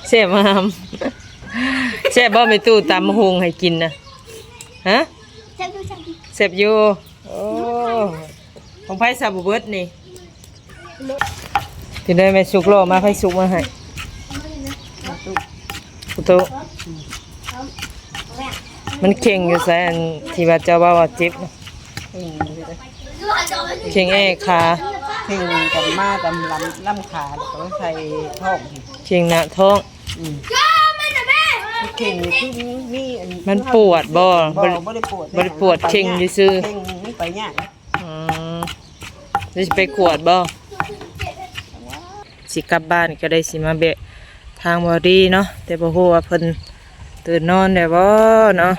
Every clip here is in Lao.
ແຊບບໍ່ຫຳ? ແຊບບໍ່ແມ່ຕູ້ຕຳບັກຫຸ່ງໃຫ້ກິນນະ? ຮະ? ແຊບຢູ່ ແຊບຢູ່ ແຊບຢູ່. ໂອ້ ຂອງໃຜຊະບໍ່ເບິດນີ້? ເປັນໄດແມ່ສຸກລໍມາ ໃຜສຸກມາໃຫ້? ປະຕູ ມັນເຄັ່ງຢູ່ໃສ ອັນທີ່ວ່າເຈົ້າເວົ້າວ່າເຈັບນະ? ເຄັ່ງຢູ່ເດ້ ເຄັ່ງແອຂາ ເຄັ່ງກັນມາຕາມລຳ ລຳຂາ ແລ້ວກໍມາໃສ່ທ້ອງ ເຄັ່ງໜ້າທ້ອງ. ອືມ ເຄັ່ງຄືມີ ມີອັນ ມັນປວດບໍ່? ບໍ່ ບໍ່ໄດ້ປວດ ບໍ່ໄດ້ປວດ ເຄັ່ງຢູ່ຊື່ ເຄັ່ງມັນໄປຍາກ. ອືມ ຫຼືຊິໄປກວດບໍ່? ຊິກັບບ້ານກໍໄດ້ ຊິມາແວະທາງບໍ່ດີເນາະ ແຕ່ບໍ່ຮູ້ວ່າເພິ່ນຕື່ນນອນແລ້ວບໍ່ເນາະ.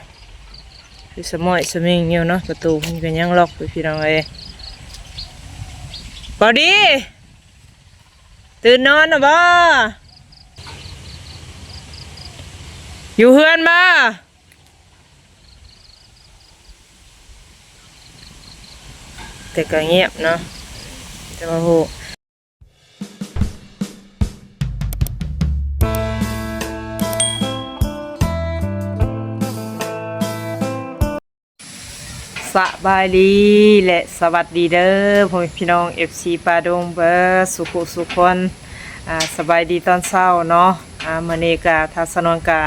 ຄືສະໝ້ອຍສະມິງຢູ່ເນາະ ປະຕູເພິ່ນກໍຍັງລັອກຢູ່ ພີ່ນ້ອງເອີຍ. ບໍ່ດີ ຕື່ນນອນແລ້ວບໍ່? ຢູ່ເຮືອນບໍ່? ແຕ່ກໍງຽບເນາະ ແຕ່ວ່າໂຫ ສະບາຍດີ ແລະ ສະຫວັດດີເດີ ພໍ່ແມ່ພີ່ນ້ອງ ເອັຟຊີ ປ່າດົງເບີດ ສຸຂູສຸຄົນ. ອາ ສະບາຍດີຕອນເຊົ້າເນາະ. ອາ ມື້ນີ້ກະ ທາງສາວນວນກະ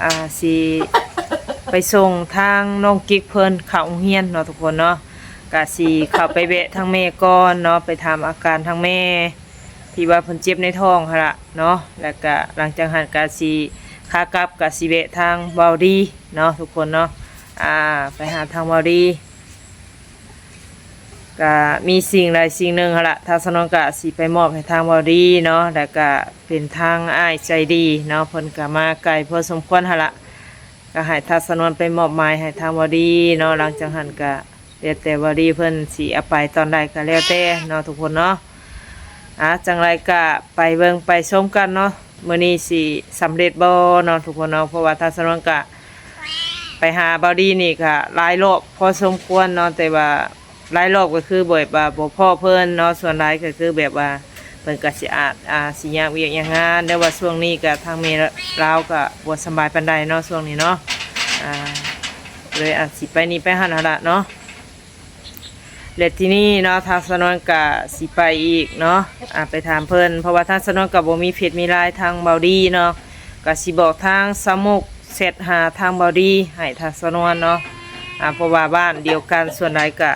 ອາ ຊິໄປສົ່ງທາງນ້ອງກິກເພິ່ນເຂົ້າໂຮງຮຽນເນາະ ທຸກຄົນເນາະ. ກະຊິເຂົ້າໄປແວະທາງແມ່ກ່ອນເນາະ ໄປຖາມອາການທາງແມ່ ທີ່ວ່າເພິ່ນເຈັບໃນທ້ອງຫັ້ນລະເນາະ. ແລ້ວກະຫຼັງຈາກຫັ້ນກະຊິ ຂາກັບກະຊິແວະທາງເວົ້າດີເນາະ ທຸກຄົນເນາະ. ອາ ໄປຫາທາງເວົ້າດີ ກະມີສິ່ງໃດສິ່ງໜຶ່ງຫັ້ນລະ ທາງສາວນວນກະຊິໄປມອບໃຫ້ທາງເວົ້າດີເນາະ ແລ້ວກະເປັນທາງອ້າຍໃຈດີເນາະ ເພິ່ນກະມາໄກພໍສົມຄວນຫັ້ນລະ ກະໃຫ້ທາງສາວນວນໄປມອບໝາຍໃຫ້ທາງເວົ້າດີເນາະ. ຫຼັງຈາກຫັ້ນກະແລ້ວແຕ່ເວົ້າດີເພິ່ນຊິເອົາໄປຕອນໃດກະແລ້ວແຕ່ເນາະ ທຸກຄົນເນາະ. ອາ ຈັ່ງໃດກະໄປເບິ່ງໄປຊົມກັນເນາະ ມື້ນີ້ຊິສຳເລັດບໍ່ເນາະ ທຸກຄົນເນາະ. ເພາະວ່າທາງສາວນວນກະ ໄປຫາເບົາດີນີ້ກະຫຼາຍຮອບພໍສົມຄວນເນາະ ແຕ່ວ່າຫຼາຍຮອບກໍຄືແບບວ່າບໍ່ພໍ້ເພິ່ນເນາະ. ສ່ວນຫຼາຍກໍຄືແບບວ່າເພິ່ນກໍຊິອາດ ອາ ຊິຍາກວຽກຍາກງານ ແຕ່ວ່າຊ່ວງນີ້ກໍທາງແມ່ລາວກໍບໍ່ສະບາຍປານໃດເນາະ ຊ່ວງນີ້ເນາະ. ອາ ເລີຍອາດຊິໄປນີ້ໄປຫັ້ນຫັ້ນລະເນາະ. ແລະ ທີນີ້ເນາະ ທາງສາວນວນກະຊິໄປອີກເນາະ ອາ ໄປຖາມເພິ່ນ ເພາະວ່າທາງສາວນວນກະບໍ່ມີເຟສມີລາຍທາງເບົາດີເນາະ ກະຊິບອກທາງສາວມຸກແຊັດຫາທາງເບົາດີໃຫ້ທາງສາວນວນເນາະ. ອາ ເພາະວ່າບ້ານດຽວກັນ ສ່ວນຫຼາຍກະ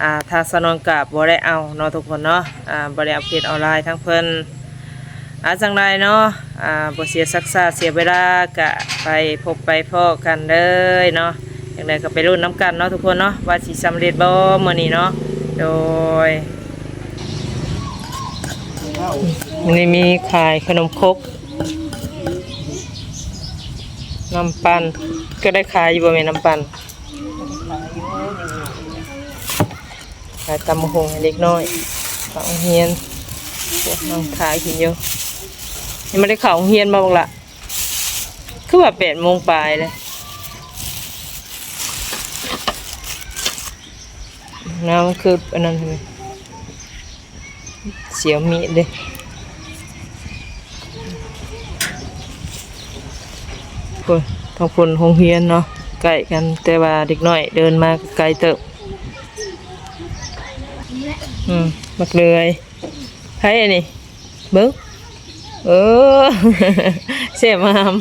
ອາ ທາງສາວນວນກະບໍ່ໄດ້ເອົາເນາະ ທຸກຄົນເນາະ ອາ ບໍ່ໄດ້ເອົາເຟສເອົາລາຍທາງເພິ່ນ. ອາ ຈັ່ງໃດເນາະ ອາ ບໍ່ເສຍສັກຊ້າເສຍເວລາ ກະໄປພົບໄປພໍ້ກັນເລີຍເນາະ. ຈັ່ງໃດກໍໄປລຸ້ນນຳກັນເນາະ ທຸກຄົນເນາະ ວ່າຊິສຳເລັດບໍ່ມື້ນີ້ເນາະ. ໂດຍ ນີ້ມີຂາຍຂະໜົມຄົກ ນ້ຳປັ່ນ ກໍໄດ້ຂາຍຢູ່ບໍ່ແມ່ ນ້ຳປັ່ນ? ຂາຍຕຳບັກຫຸ່ງໃຫ້ເດັກນ້ອຍເຂົ້າໂຮງຮຽນ. ພວກນັ່ງຖ້າກິນຢູ່. ຍັງບໍ່ໄດ້ເຂົ້າໂຮງຮຽນບໍ່ບັກຫຼ້າ? ຄືວ່າແປດໂມງປາຍເດ້. ນ້ຳຄືອັນນັ້ນ ສຽວມີດເດ້. ໂອ້ຍ ທາງພຸ້ນໂຮງຮຽນເນາະ ໃກ້ກັນ ແຕ່ວ່າເດັກນ້ອຍເດີນມາໄກເຕີບ. ອືມ ບັກເດືອຍ ໃຜອັນນີ້? ເບິ່ງ ເອີ ແຊບບໍ່ຫຳ?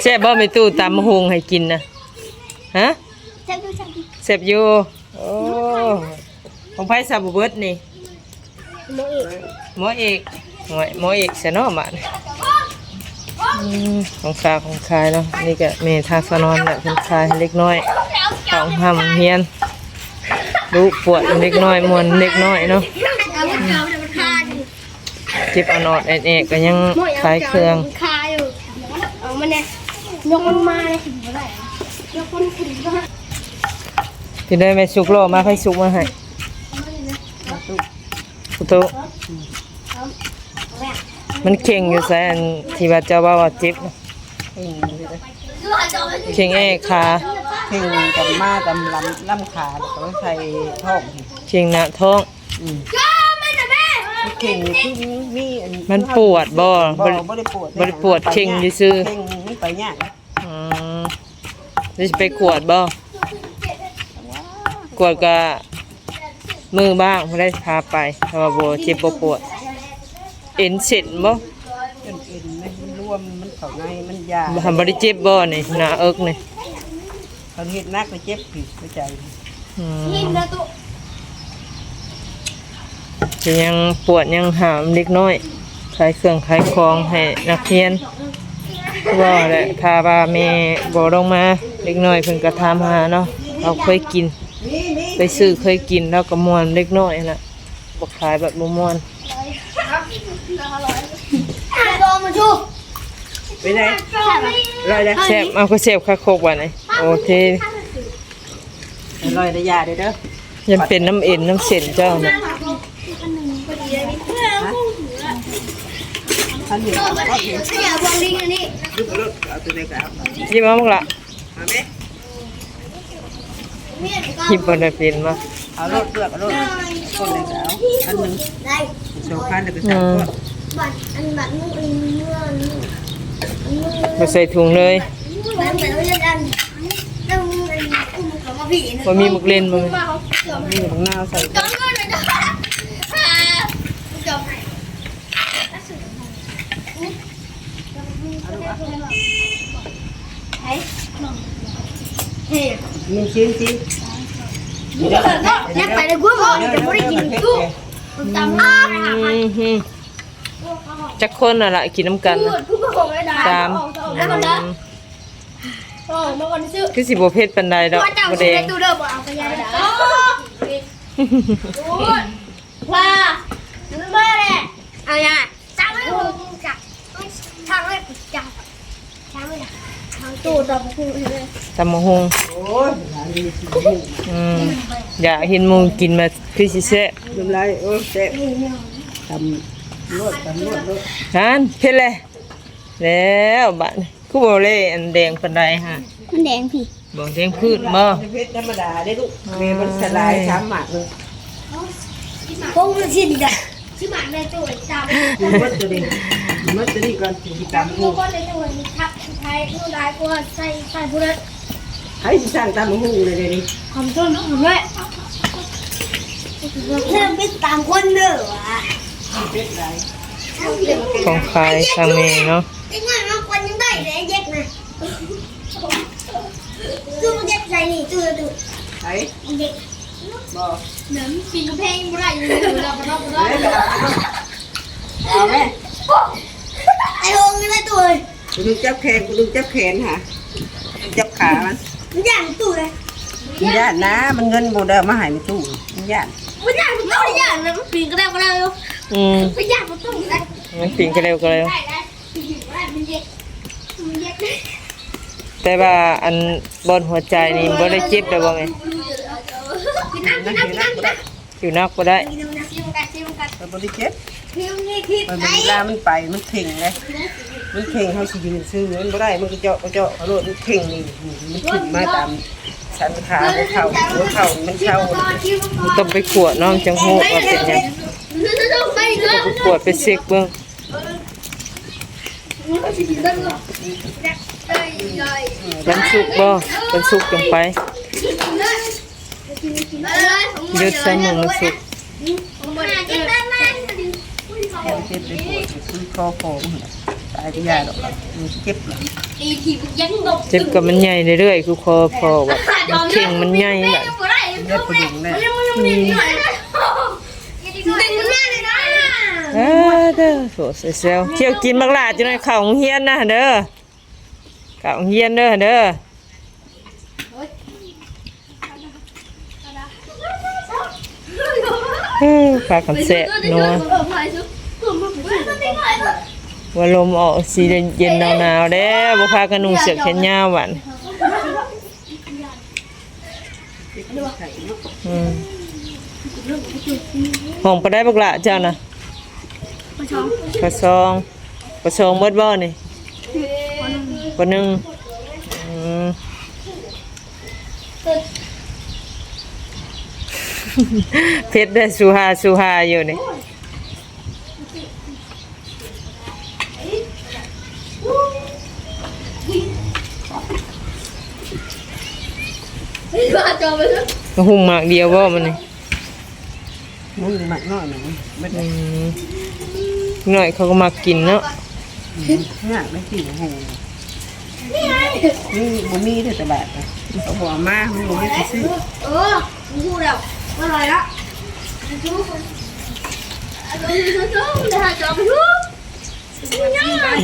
ແຊບບໍ່ແມ່ຕູ້ຕຳບັກຫຸ່ງໃຫ້ກິນນະ? ຮະ? ແຊບຢູ່ ແຊບຢູ່. ໂອ້ ຂອງໃຜຊະບໍ່ເບິດນີ້? ໝໍເອກ ໝໍເອກ ໂອ້ຍ ໝໍເອກຊະເນາະບາດນີ້. ອືມ ຂອງຝາກຂອງຂາຍເນາະ. ນີ້ກະແມ່ທາງສາວນວນແຫຼະ ເພິ່ນຂາຍໃຫ້ເດັກນ້ອຍເຂົ້າໂຮງຮ່ຳໂຮງຮຽນ. ດຸປວດເດັກນ້ອຍ ມ່ວນເດັກນ້ອຍເນາະ. ເຈັບອອດໆແອດໆ ກໍຍັງຂາຍເຄື່ອງ. ເອົາມາແດ່ ຍົກມັນມາເລີຍ ຍົກມັນຂຶ້ນມາ. ເປັນໄດແມ່ສຸກລໍມາ? ໃຜສຸກມາໃຫ້? ປະຕູ ມັນເຄັ່ງຢູ່ໃສ ອັນທີ່ວ່າເຈົ້າເວົ້າວ່າເຈັບນະ? ເຄັ່ງຢູ່ເດ້ ເຄັ່ງແອຂາ ເຄັ່ງກັນມາຕາມລຳ ລຳຂາ ແລ້ວກໍໃສ່ທ້ອງ ເຄັ່ງໜ້າທ້ອງ. ອືມ ມັນເຄັ່ ເຄັ່ງນີ້ຄືມີອັນ ມັນປວດບໍ່? ບໍ່ ບໍ່ໄດ້ປວດ ບໍ່ໄດ້ປວດ ເຄັ່ງຊື່ໆ ເຄັ່ງນີ້ໄປຍາກ. ອືມ ແລ້ວຊິໄປກວດບໍ່? ກວດກະມື້ບ້າງ ຜູ້ໃດພາໄປ ຖ້າວ່າບໍ່ເຈັບບໍ່ປວດ. ເອັນເສັ້ນບໍ່? ເປັນເອັນ ມັນລວມ ມັນເຂົ້າໃນ ມັນຢາ ບໍ່ ບໍ່ໄດ້ເຈັບບໍ່ນີ້ ໜ້າເອິກນີ້? ຄັນເຮັດໜັກກໍເຈັບ ພິດຫົວໃຈ. ອືມ ເປັນຫຍັງປວດຫຍັງຫາມເດັກນ້ອຍ ຂາຍເຄື່ອງຂາຍຂອງໃຫ້ນັກຮຽນ. ເວົ້າແຫຼະ ຖ້າວ່າແມ່ບໍ່ລົງມາ ເດັກນ້ອຍເພິ່ນກໍຖາມຫາເນາະ ເຮົາເຄີຍກິນ ໄປຊື້ເຄີຍກິນ ລາວກໍມ່ວນ ເດັກນ້ອຍຫັ້ນນະ ບໍ່ຂາຍບັດບໍ່ມ່ວນ. ເປັນໄງ? ອະລ່ອຍເດ້? ແຊບ ເອົາ ຄືແຊບຄັກຄົກບາດນີ້. ໂອເຄ ອະລ່ອຍເດີ້ ຢ່າເດີ້ ຢ້ານເປັນນ້ຳເອັນນ້ຳເສັ້ນເຈົ້ານະ. ອັນນີ້ ຍິບເອົາບັກຫຼ້າ ຍິບບໍ່ໄດ້ເປັນບໍ່? ເອົາໂລດ ເລືອກເອົາໂລດ ຄົນໜຶ່ງກໍເອົາອັນໜຶ່ງ ສອງພັນ ແລ້ວກໍສາມຄົນ. ມາໃສ່ຖົງເລີຍ. ບໍ່ມີໝາກເລັ່ນບໍ່? ມີໝາກນາວໃສ່. ໜຶ່ງຊິມຊິ ຍັງໄປເລີຍ ກູບໍ່ໄດ້ກິນຕູ້. ອືມ ຈັກຄົນຫັ້ນລະກິນນຳກັນນະ? ສາມ. ອືມ ຄືຊິບໍ່ເຜັດປານໃດດອກ ບໍ່ແດງ. ຕຳບັກຫຸ່ງ. ໂອ້ຍ ຫຼານນີ້ຊິຮູ້. ອືມ ຢາກເຫັນໝູ່ກິນມາ ຄືຊິແຊບ. ນ້ຳລາຍ ໂອ້ຍ ແຊບ. ຕຳໂລດ ຕຳໂລດ ໂລດ. ຫັ້ນ ເຜັດແລ້ວ ແລ້ວບາດນີ້ ຄືບໍ່ເລອັນແດງປານໃດຫະ? ມັນແດງພີ້. ບໍ່ ແດງພືດບໍ່? ເຜັດທຳມະດາເດ້ລູກ. ແມ່ມັນສະຫຼາຍສາມໝາກເລີຍ. ໂອ້ ມັນຊິໄດ້ ຊິໝາກໄດ້ໂຕດຳ. ກິນໝົດໂຕນີ້ ກິນໝົດໂຕນີ້ກ່ອນ ຊິຕຳ. ໃຜຊິສັ່ງຕຳບັກຫຸ່ງເລີຍເດນີ້? ຂອງຕົ້ນເນາະ ເພິ່ນເປັນຕາມຄົນເດີຫວາ. ຂອງຂາຍທາງນີ້ເນາະ. ເດັກນ້ອຍບາງຄົນຍັງໄດ້ເດ້ເດັກນະ. ຕູ້ມັນເດັກໃສ່ນີ້ຕູ້ ຕູ້ ໃສ? ມັນເດັກ ບໍ່ ແມ່ນປີນກຳແພງບໍ່ໄດ້ຢູ່ ບໍ່ໄດ້ ບໍ່ໄດ້ ບໍ່ໄດ້. ເອົາແມ່ ໄອ້ໂຮງນີ້ແຫຼະຕູ້ເອີຍ. ຜູ້ໜຶ່ງຈັບແຂນ ຜູ້ໜຶ່ງຈັບແຂນຫາ ຈັບຂາມັນ. ມັນຢ້ານຕູ້ເລີຍ. ມັນຢ້ານນະ ມັນເງິນບໍ່ໄດ້ເອົາມາໃຫ້ແມ່ຕູ້ ມັນຢ້ານ. ມັນຢ້ານຕູ້ ຢ້ານນະ ມັນປີນກະແດວກະແດວຢູ່. ອືມ ມັນຢ້ານຕູ້ເລີຍ ມັນປີນກະແດວກະແດວ. ແຕ່ວ່າອັນບ່ອນຫົວໃຈນີ້ບໍ່ໄດ້ເຈັບແລ້ວບໍ່ແມ່? ກິນນ້ຳ ກິນນ້ຳ ກິນນ້ຳ ກິນນ້ຳ. ຜິວໜັກບໍ່ໄດ້ ແຕ່ບໍ່ໄດ້ເຈັບ. ມັນເວລາມັນໄປ ມັນເຄັ່ງເດ້ ມັນເຄັ່ງ ເຮົາຊິຢືນຊື່ມັນບໍ່ໄດ້ ມັນກະເຈາະ ກະເຈາະເອົາໂລດ. ມັນເຄັ່ງນີ້ ມັນຂຶ້ນມາຕາມສັນຂາ ຫົວເຂົ່າ ຫົວເຂົ່າມັນເຊົາ. ຕ້ອງໄປກວດເນາະ ມັນຈັ່ງຮູ້ວ່າເປັນຫຍັງ. ຕ້ອງໄປກວດ ໄປເຊັກເບິ່ງ. ວັນສຸກບໍ່? ວັນສຸກຈັ່ງໄປ. ຢຸດຊະມື້ວັນສຸກ. ເຈັບໄປປວດ ຄືຄໍພໍ່ ຕາຍກໍຢ່າດອກ ມັນເຈັບລະ. ເຈັບກໍມັນໃຫຍ່ເລື້ອຍໆ ຄືຄໍພໍ່ ວ່າເຄັ່ງມັນໃຫຍ່ລະ. ເລືອດປະດຸງແນ່. ອືມ ເອີ ເດີ ໂຖ ແຊວໆ ທ່ຽວກິນບັກຫຼ້າ ຈັ່ງໜ້ອຍເຂົ້າໂຮງຮຽນນະເດີ. ເຂົ້າໂຮງຮຽນເດີ ເດີ. ເອີ ພາກັນແຊະນົວ ວ່າລົມອອກ ຊິໄດ້ເຢັນໜາວໆແດ່ ບໍ່ພາກັນນຸ່ງເສື້ອແຂນຍາວບາດ. ອືມ ຫ້ອງປານໃດບັກຫຼ້າເຈົ້ານະ? ປ.ສອງ ປ.ສອງ ປ.ສອງໝົດບໍ່ນີ້? ປ.ໜຶ່ງ ປ.ໜຶ່ງ. ອືມ ເຜັດເດີ້ ຊູຮາ ຊູຮາຢູ່ນີ້. ມະຫຸ່ງໝາກດຽວບໍ່ມື້ນີ້? ມະຫຸ່ງໝາກນ້ອຍໜຶ່ງ ອືມ ເດັກນ້ອຍເຂົາກໍມັກກິນເນາະ. ອືມ ຍາກໄດ້ກິນມະຫຸ່ງ ມີ ບໍ່ມີເດ້ຕະຫຼາດນະ ເຂົາບໍ່ເອົາມາ ມັນບໍ່ມີໃຜຊື້. ເອີ ຮູ້ແລ້ວ ອະຮ່ອຍລະ.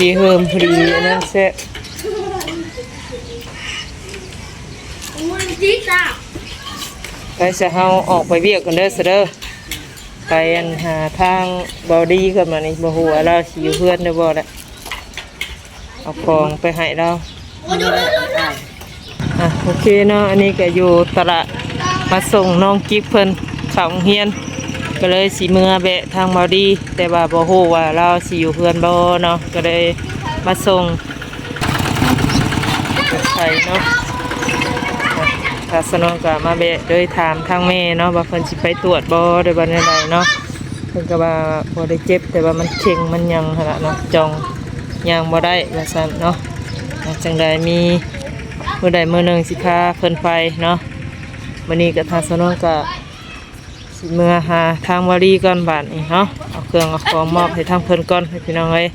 ດີເຮີມພໍດີອັນນັ້ນແຊບ. ໄປຊະ ເຮົາອອກໄປວຽກກ່ອນເດີ ຊະເດີ ໄປອັນຫາທາງເບົາດີກ່ອນ. ມານີ້ບໍ່ຮູ້ວ່າລາວຊິຢູ່ເຮືອນຫຼືບໍ່ລະ ເອົາຂອງໄປໃຫ້ລາວ. ອ່ະ ໂອເຄເນາະ ອັນນີ້ກໍຢູ່ຕະຫຼາດ ມາສົ່ງນ້ອງກິກເພິ່ນເຂົ້າໂຮງຮຽນ ກໍເລີຍຊິເມືອແວະທາງເບົາດີ ແຕ່ວ່າບໍ່ຮູ້ວ່າລາວຊິຢູ່ເຮືອນບໍ່ເນາະ ກໍເລີຍມາສົ່ງໄປເນາະ. ຖ້າສະໜອງກໍມາແວະໂດຍຖາມທາງແມ່ເນາະ ວ່າເພິ່ນຊິໄປກວດບໍ່ ຫຼືວ່າແນວໃດເນາະ. ເພິ່ນກໍວ່າບໍ່ໄດ້ເຈັບ ແຕ່ວ່າມັນເຄັ່ງມັນຫຍັງຫັ້ນລະເນາະ ຈ່ອງຍ່າງບໍ່ໄດ້ວ່າຊັ້ນເນາະ. ຈັ່ງໃດມີມື້ໃດມື້ໜຶ່ງຊິພາເພິ່ນໄປເນາະ. ມື້ນີ້ກໍທາງສະໜອງກໍຊິເມືອຫາທາງວາລີກ່ອນບາດນີ້ເນາະ ເອົາເຄື່ອງເອົາຂອງມອບໃຫ້ທາງເພິ່ນກ່ອນ ພີ່ນ້ອງເອີຍ.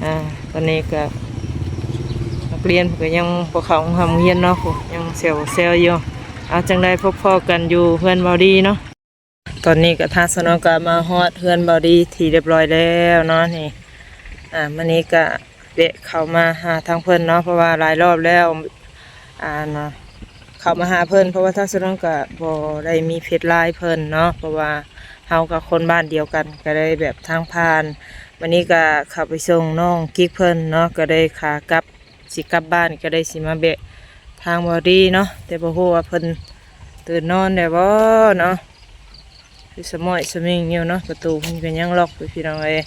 ອ່າ ຕອນນີ້ກໍນັກຮຽນເພິ່ນກໍຍັງບໍ່ເຂົ້າໂຮງຮ່ຳໂຮງຮຽນເນາະ ຜູ້ຍັງແຊວໆຢູ່. ເອົາ ຈັ່ງໃດພົບພໍ້ກັນຢູ່ເຮືອນເບົາດີເນາະ. ຕອນນີ້ກໍທາງສະໜອງກໍມາຮອດເຮືອນເບົາດີທີ່ຮຽບຮ້ອຍແລ້ວເນາະນີ້. ອ່າ ມື້ນີ້ກໍແວະເຂົ້າມາຫາທາງເພິ່ນເນາະ ເພາະວ່າຫຼາຍຮອບແລ້ວ ອ່າ ເຂົ້າມາຫາເພິ່ນ ເພາະວ່າທາງສະໜອງກໍບໍ່ໄດ້ມີເຟສໄລນ໌ເພິ່ນເນາະ ເພາະວ່າເຮົາກັບຄົນບ້ານດຽວກັນ ກໍໄດ້ແບບທາງຜ່ານ. ມື້ນີ້ກໍເຂົ້າໄປສົ່ງນ້ອງກິກເພິ່ນເນາະ ກໍໄດ້ຂາກັບ ຊິກັບບ້ານກໍໄດ້ຊິມາແວະທາງເບົາດີເນາະ ແຕ່ບໍ່ຮູ້ວ່າເພິ່ນຕື່ນນອນແລ້ວບໍ່ເນາະ. ຄືສະໝ້ອຍສະມິງຢູ່ເນາະ ປະຕູເພິ່ນກໍຍັງລັອກຢູ່ ພີ່ນ້ອງເອີຍ.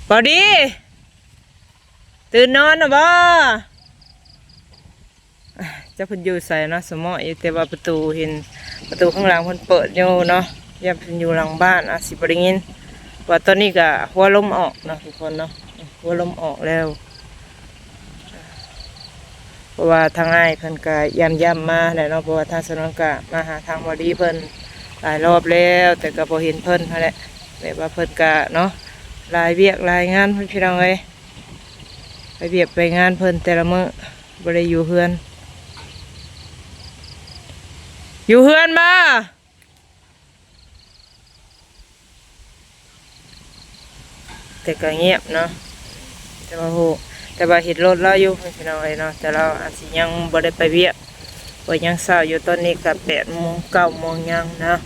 ເບົາດີ ຕື່ນນອນແລ້ວບໍ່? ຈັກເພິ່ນຢູ່ໃສເນາະ ສະໝໍ້ຢູ່ ແຕ່ວ່າປະຕູເຫັນ ປະຕູຂ້າງຫຼັງເພິ່ນເປີດຢູ່ເນາະ ຢ້ານເພິ່ນຢູ່ຫຼັງບ້ານ ອາດຊິບໍ່ໄດ້ຍິນ ເພາະວ່າຕອນນີ້ກະຫົວລົມອອກເນາະທຸກຄົນເນາະ ຫົວລົມອອກແລ້ວ ເພາະວ່າທາງອ້າຍເພິ່ນກະຢ້ຳໆມາແຫຼະເນາະ ເພາະວ່າທາງສະໜອນກະມາຫາທາງເບົາດີເພິ່ນຫຼາຍຮອບແລ້ວ ແຕ່ກະບໍ່ເຫັນເພິ່ນຫັ້ນແຫຼະ ແບບວ່າເພິ່ນກະເນາະ ຫຼາຍວຽກຫຼາຍງານເພິ່ນ ພີ່ນ້ອງເອີຍ ໄປວຽກໄປງານເພິ່ນແຕ່ລະມື້ ບໍ່ໄດ້ຢູ່ເຮືອນ ຢູ່ເຮືອນບໍ່? ແຕ່ກໍງຽບເນາະ ແຕ່ວ່າໂຫ ແຕ່ວ່າເຫັນລົດລາວຢູ່ ພີ່ນ້ອງເອີຍເນາະ ແຕ່ລາວອາດຊິຍັງບໍ່ໄດ້ໄປວຽກ ເພາະຍັງເຊົ້າຢູ່ ຕອນນີ້ກໍແປດໂມງ ເກົ້າໂມງຍັງເນາະ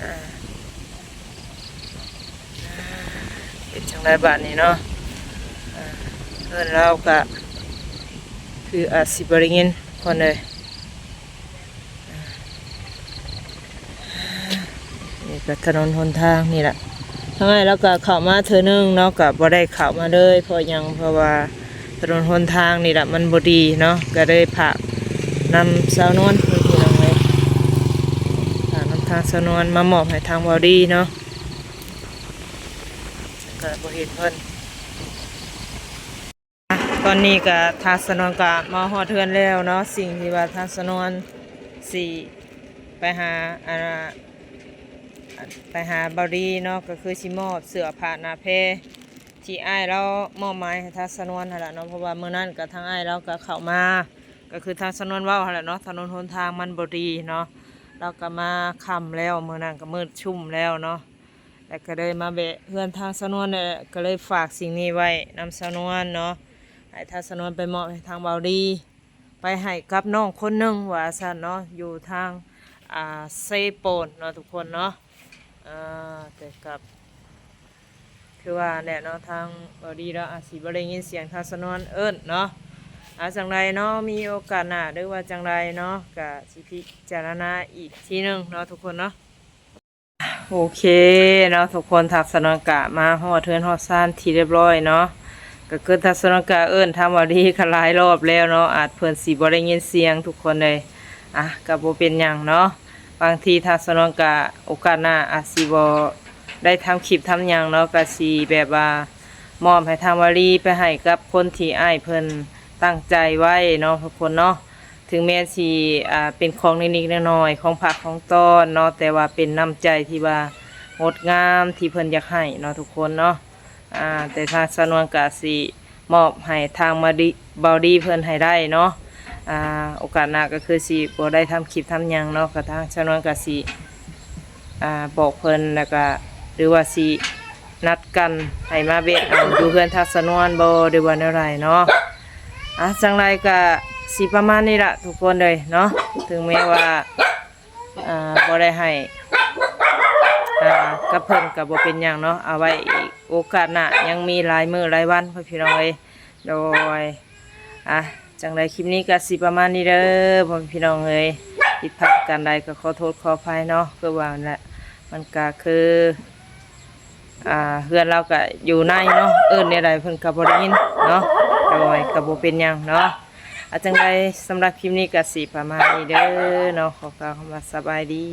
ອ່າ ເຮັດຈັ່ງໃດບາດນີ້ເນາະ ອ່າ ເຮືອນລາວກະຄືອາດຊິບໍ່ໄດ້ຍິນ ທຸກຄົນເອີຍ ນີ້ກະຖະໜົນຫົນທາງນີ້ລະ ທາງອ້າຍລາວກະເຂົ້າມາເທື່ອໜຶ່ງເນາະ ກະບໍ່ໄດ້ເຂົ້າມາເລີຍ ເພາະຫຍັງ ເພາະວ່າຖະໜົນຫົນທາງນີ້ລະ ມັນບໍ່ດີເນາະ ກະເລີຍຝາກນຳສາວນວນ ພີ່ນ້ອງເອີຍ ຝາກນຳທາງສາວນວນມາມອບໃຫ້ທາງເບົາດີເນາະ ກະບໍ່ເຫັນເພິ່ນ ຕອນນີ້ກະທາງສາວນວນກະມາຮອດເຮືອນແລ້ວເນາະ ສິ່ງທີ່ວ່າທາງສາວນວນຊິໄປຫາ ອັນ ໄປຫາເບົາດີເນາະ ກະຄືຊິມອບເສື້ອຜ້າໜ້າແພທີ່ອ້າຍລາວມອບໝາຍໃຫ້ທາງສາວນວນຫັ້ນລະເນາະ ເພາະວ່າມື້ນັ້ນກະທາງອ້າຍລາວກະເຂົ້າມາ ກະຄືທາງສາວນວນເວົ້າຫັ້ນລະເນາະ ຖະໜົນຫົນທາງມັນບໍ່ດີເນາະ ລາວກະມາຄ່ຳແລ້ວ ມື້ນັ້ນກະມືດຊຶ້ມແລ້ວເນາະ ແລ້ວກໍເລີຍມາແວະເຮືອນທາງສາວນວນ ແລ້ວກໍເລີຍຝາກສິ່ງນີ້ໄວ້ນຳສາວນວນເນາະ ໃຫ້ທາງສາວນວນໄປມອບໃຫ້ທາງເບົາດີ ໄປໃຫ້ກັບນ້ອງຄົນໜຶ່ງວ່າຊັ້ນເນາະ ຢູ່ທາງ ອ່າ ເຊໂປນເນາະທຸກຄົນເນາະ ອ່າ ແຕ່ກັບ ຄືວ່າແຫຼະເນາະ ທາງເບົາດີລາວອາດຊິບໍ່ໄດ້ຍິນສຽງທາງສາວນວນເອີ້ນເນາະ ອາ ຈັ່ງໃດເນາະ ມີໂອກາດໜ້າ ຫຼືວ່າຈັ່ງໃດເນາະ ກະຊິພິຈາລະນາອີກທີໜຶ່ງເນາະທຸກຄົນເນາະ. ໂອເຄເນາະທຸກຄົນ ທາງສາວນວນກະມາຮອດເຮືອນຮອດຊານທີ່ຮຽບຮ້ອຍເນາະ ກະຄືທາງສາວນວນກະເອີ້ນທາງເບົາດີກະຫຼາຍຮອບແລ້ວເນາະ ອາດເພິ່ນຊິບໍ່ໄດ້ຍິນສຽງທຸກຄົນເລີຍ ອາ ກະບໍ່ເປັນຫຍັງເນາະ ບາງທີທາງສາວນວນກະໂອກາດໜ້າອາດຊິບໍ່ໄດ້ທຳຄລິບທຳຫຍັງເນາະ ກະຊິແບບວ່າມອບໃຫ້ທາງເບົາດີໄປໃຫ້ກັບຄົນທີ່ອ້າຍເພິ່ນຕັ້ງໃຈໄວ້ເນາະທຸກຄົນເນາະ ເທ ເຖິງແມ່ນຊິ ອ່າ ເປັນຂອງເລັກໆນ້ອຍໆ ຂອງຝາກຂອງຕ້ອນເນາະ ແຕ່ວ່າເປັນນ້ຳໃຈທີ່ວ່າງົດງາມທີ່ເພິ່ນຢາກໃຫ້ເນາະທຸກຄົນເນາະ. ອ່າ ແຕ່ທາງສາວນວນກະຊິມອບໃຫ້ທາງມາດີ ເບົາດີເພິ່ນໃຫ້ໄດ້ເນາະ. ອ່າ ໂອກາດໜ້າກໍຄືຊິບໍ່ໄດ້ທຳຄລິບທຳຫຍັງເນາະ ກໍທາງສາວນວນກະຊິ ອ່າ ບອກເພິ່ນ ແລ້ວກະ ຫຼືວ່າຊິນັດກັນໃຫ້ມາແວະເອົາຢູ່ເຮືອນທາງສາວນວນບໍ່ ຫຼືວ່າແນວໃດເນາະ. ອ່າ ຈັ່ງໃດກະຊິປະມານນີ້ລະທຸກຄົນເອີຍເນາະ. ເຖິງແມ້ວ່າ ອ່າ ບໍ່ໄດ້ໃຫ້ ອ່າ ກັບເພິ່ນກໍບໍ່ເປັນຫຍັງເນາະ ເອົາໄວ້ອີກໂອກາດໜ້າ ຍັງມີຫຼາຍມື້ຫຼາຍວັນ ພໍ່ແມ່ພີ່ນ້ອງເອີຍ. ໂດຍ ອ່າ ຈັ່ງໃດຄລິບນີ້ກໍຊິປະມານນີ້ເດີ ພໍ່ແມ່ພີ່ນ້ອງເອີຍ. ຜິດພາດປະການໃດກໍຂໍໂທດຂໍອະໄພເນາະ ຄືວ່ານັ້ນແຫຼະ ມັນກໍຄື ອ່າ ເຮືອນລາວກໍຢູ່ໃນເນາະ ເອີ້ນແນວໃດເພິ່ນກໍບໍ່ໄດ້ຍິນເນາະ. ໂດຍ ກໍບໍ່ເປັນຫຍັງເນາະ. ອ່າ ຈັ່ງໃດສຳລັບຄລິບນີ້ກໍຊິປະມານນີ້ເດີເນາະ ຂໍກ່າວຄຳວ່າສະບາຍດີ.